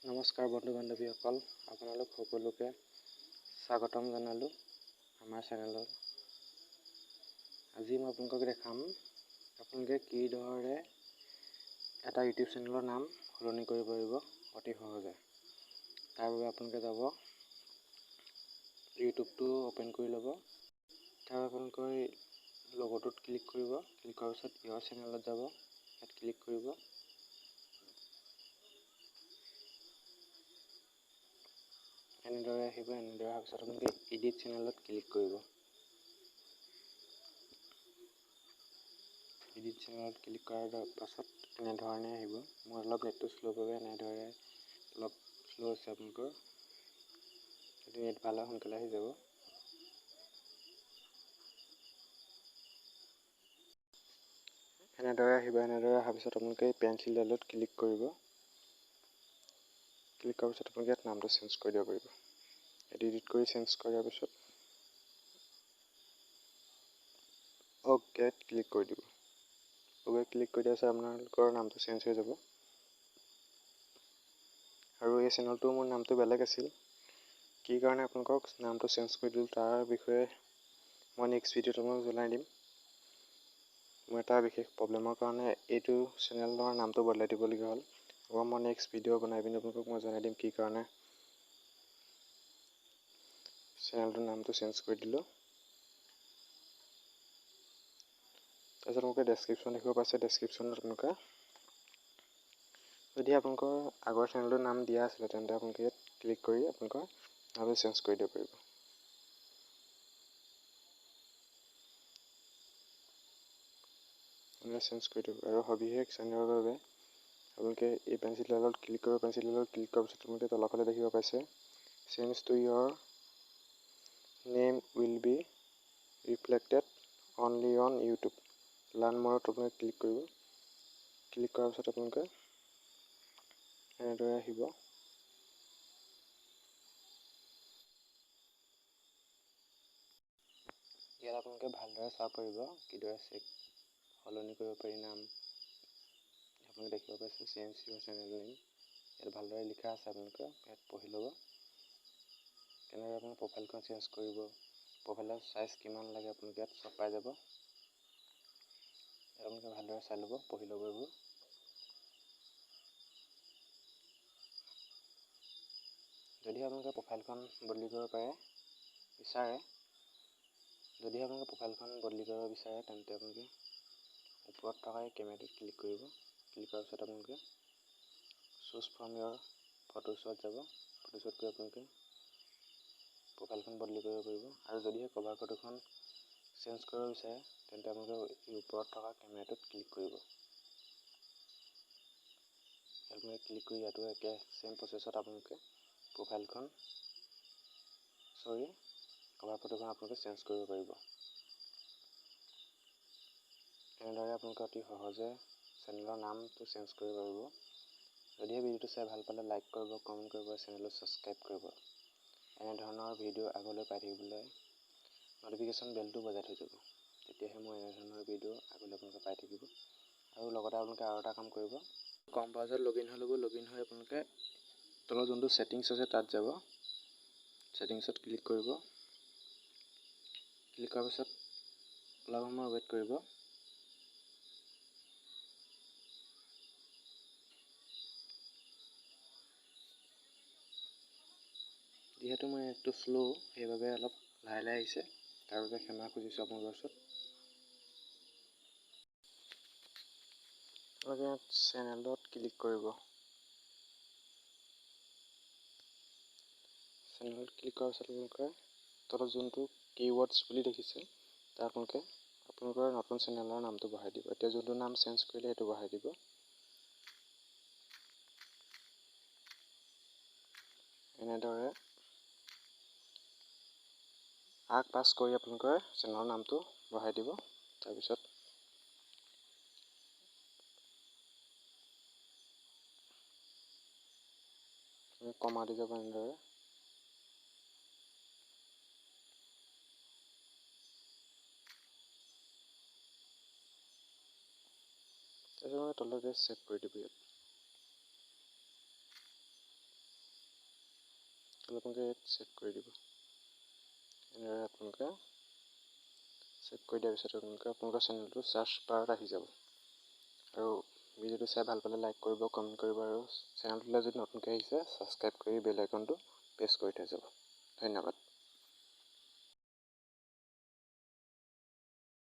নমস্কাৰ বন্ধু বান্ধৱীসকল, আপোনালোক সকলোকে স্বাগতম জনালোঁ আমাৰ চেনেলত। আজি মই আপোনালোকক দেখাম আপোনালোকে কিদৰে এটা ইউটিউব চেনেলৰ নাম সলনি কৰিব পাৰিব অতি সহজে। তাৰ বাবে আপোনালোকে যাব ইউটিউবটো অ'পেন কৰি ল'ব। তাৰ আপোনালোকৰ লগটোত ক্লিক কৰিব। ক্লিক কৰাৰ পিছত ইয়ৰ চেনেলত যাব, ইয়াত ক্লিক কৰিব। এনেদৰে আহিব। এনেদৰে অহাৰ পিছত আপোনালোকে এডিট চেনেলত ক্লিক কৰিব। এডিট চেনেলত ক্লিক কৰাৰ পাছত এনেধৰণে আহিব। মোৰ অলপ নেটটো শ্ল' বাবে এনেদৰে অলপ শ্ল' হৈছে। আপোনালোকৰ যদি নেট ভাল হয় সোনকালে আহি যাব। এনেদৰে আহিব। এনেদৰে অহাৰ পিছত আপোনালোকে এই পেঞ্চিলডালত ক্লিক কৰিব। ক্লিক কৰাৰ পিছত আপোনালোকে ইয়াত নামটো চেঞ্জ কৰি দিব পাৰিব। এডিট কৰি চেঞ্জ কৰাৰ পিছত অ'কেত ক্লিক কৰি দিব। অ'কে ক্লিক কৰি দিয়াৰ পিছত আপোনালোকৰ নামটো চেঞ্জ হৈ যাব। আৰু এই চেনেলটো মোৰ নামটো বেলেগ আছিল, কি কাৰণে আপোনালোকক নামটো চেঞ্জ কৰি দিলোঁ তাৰ বিষয়ে মই নেক্সট ভিডিঅ'ত আপোনালোকক জনাই দিম। মোৰ এটা বিশেষ প্ৰব্লেমৰ কাৰণে এইটো চেনেলৰ নামটো বদলাই দিবলগীয়া হ'ল। আকৌ মই নেক্সট ভিডিঅ' বনাই পিনি আপোনালোকক মই জনাই দিম কি কাৰণে চেনেলটোৰ নামটো চেঞ্জ কৰি দিলোঁ। তাৰপিছত আপোনালোকে ডেছক্ৰিপশ্যন দেখিব পাইছে। ডেছক্ৰিপশ্যনত আপোনালোকে যদি আপোনালোকৰ আগৰ চেনেলটোৰ নাম দিয়া আছিলে তেন্তে আপোনালোকে ইয়াত ক্লিক কৰি আপোনালোকৰ নামটো চেঞ্জ কৰি দিব পাৰিব। আপোনালোকে চেঞ্জ কৰি দিব। আৰু সবিশেষ জানিবৰ বাবে আপোনালোকে এই পেঞ্চিলডালত ক্লিক কৰিব। পেঞ্চিলডালত ক্লিক কৰাৰ পিছত আপোনালোকে তলৰফালে দেখিব পাইছে change to your name will be reflected only on YouTube. Learn মৰত আপোনালোকে ক্লিক কৰিব। ক্লিক কৰাৰ পিছত আপোনালোকে এনেদৰে আহিব। ইয়াত আপোনালোকে ভালদৰে চাব পাৰিব কিদৰে চেক সলনি কৰিব পাৰি নাম। আপোনালোকে দেখিব পাইছে চেঞ্জ ইউৰ চেনেল নেম, ইয়াত ভালদৰে লিখা আছে, আপোনালোকে ইয়াত পঢ়ি ল'ব। কেনেদৰে আপোনাৰ প্ৰফাইলখন চেঞ্জ কৰিব, প্ৰফাইলৰ চাইজ কিমান লাগে আপোনালোকে ইয়াত চব পাই যাব। ইয়াত আপোনালোকে ভালদৰে চাই ল'ব, পঢ়ি ল'ব এইবোৰ। যদি আপোনালোকে প্ৰফাইলখন বদলি কৰিব পাৰে বিচাৰে, যদি আপোনালোকে প্ৰফাইলখন বদলি কৰিব বিচাৰে তেন্তে আপোনালোকে ওপৰত থকা এই কেমেৰাটোত ক্লিক কৰিব। ক্লিক কৰাৰ পিছত আপোনালোকে চুজ ফ্ৰম ইয়ৰ ফটোশ্বত যাব। ফটোশ্বত গৈ আপোনালোকে প্ৰফাইলখন বদলি কৰিব পাৰিব। আৰু যদিহে কভাৰ ফটোখন চেঞ্জ কৰিব বিচাৰে তেন্তে আপোনালোকে এই ওপৰত থকা কেমেৰাটোত ক্লিক কৰিব। আপোনালোকে ক্লিক কৰি ইয়াতো একে ছেম প্ৰচেছত আপোনালোকে প্ৰফাইলখন কভাৰ ফটোখন আপোনালোকে চেঞ্জ কৰিব পাৰিব। এনেদৰে আপোনালোকে অতি সহজে চেনেলৰ নামটো চেঞ্জ কৰিব পাৰিব। যদিহে ভিডিঅ'টো চাই ভাল পালে লাইক কৰিব, কমেণ্ট কৰিব, চেনেলটো ছাবস্ক্ৰাইব কৰিব। এনেধৰণৰ ভিডিঅ' আগলৈ পাই থাকিবলৈ ন'টিফিকেশ্যন বেলটো বজাই থৈ যাব, তেতিয়াহে মই এনেধৰণৰ ভিডিঅ' আগলৈ আপোনালোকে পাই থাকিব। আৰু লগতে আপোনালোকে আৰু এটা কাম কৰিব, কম ব্ৰাউজাৰত লগ ইন হৈ ল'ব। লগ ইন হৈ আপোনালোকে তলত যোনটো ছেটিংছ আছে তাত যাব, ছেটিংছত ক্লিক কৰিব। ক্লিক কৰাৰ পিছত অলপ সময় ৱেইট কৰিব। যিহেতু মোৰ নেটটো শ্ল' সেইবাবে অলপ লাহে লাহে আহিছে, তাৰ বাবে ক্ষমা খুজিছোঁ আপোনালোকৰ ওচৰত। আপোনালোকে চেনেলত ক্লিক কৰিব। চেনেলত ক্লিক কৰাৰ পিছত আপোনালোকে তলত যোনটো কিৱৰ্ডছ বুলি দেখিছে তাত আপোনালোকে আপোনালোকৰ নতুন চেনেলৰ নামটো বঢ়াই দিব। এতিয়া যোনটো নাম চেঞ্জ কৰিলে সেইটো বঢ়াই দিব। এনেদৰে আগ পাছ কৰি আপোনালোকৰ চেনেলৰ নামটো বঢ়াই দিব। তাৰপিছত কমা দি যাব এনেদৰে। তাৰপিছত তলতে ছেভ কৰি দিব ইয়াত। আপোনালোকে ইয়াত ছেভ কৰি দিব। এনেদৰে আপোনালোকে ছেভ কৰি দিয়াৰ পিছত আপোনালোকে আপোনালোকৰ চেনেলটো চাৰ্চ বাৰত আহি যাব। আৰু ভিডিঅ'টো চাই ভাল পালে লাইক কৰিব, কমেণ্ট কৰিব আৰু চেনেলটোলৈ যদি নতুনকৈ আহিছে, ছাবস্ক্ৰাইব কৰি বেল আইকনটো প্ৰেছ কৰি থৈ যাব। ধন্যবাদ।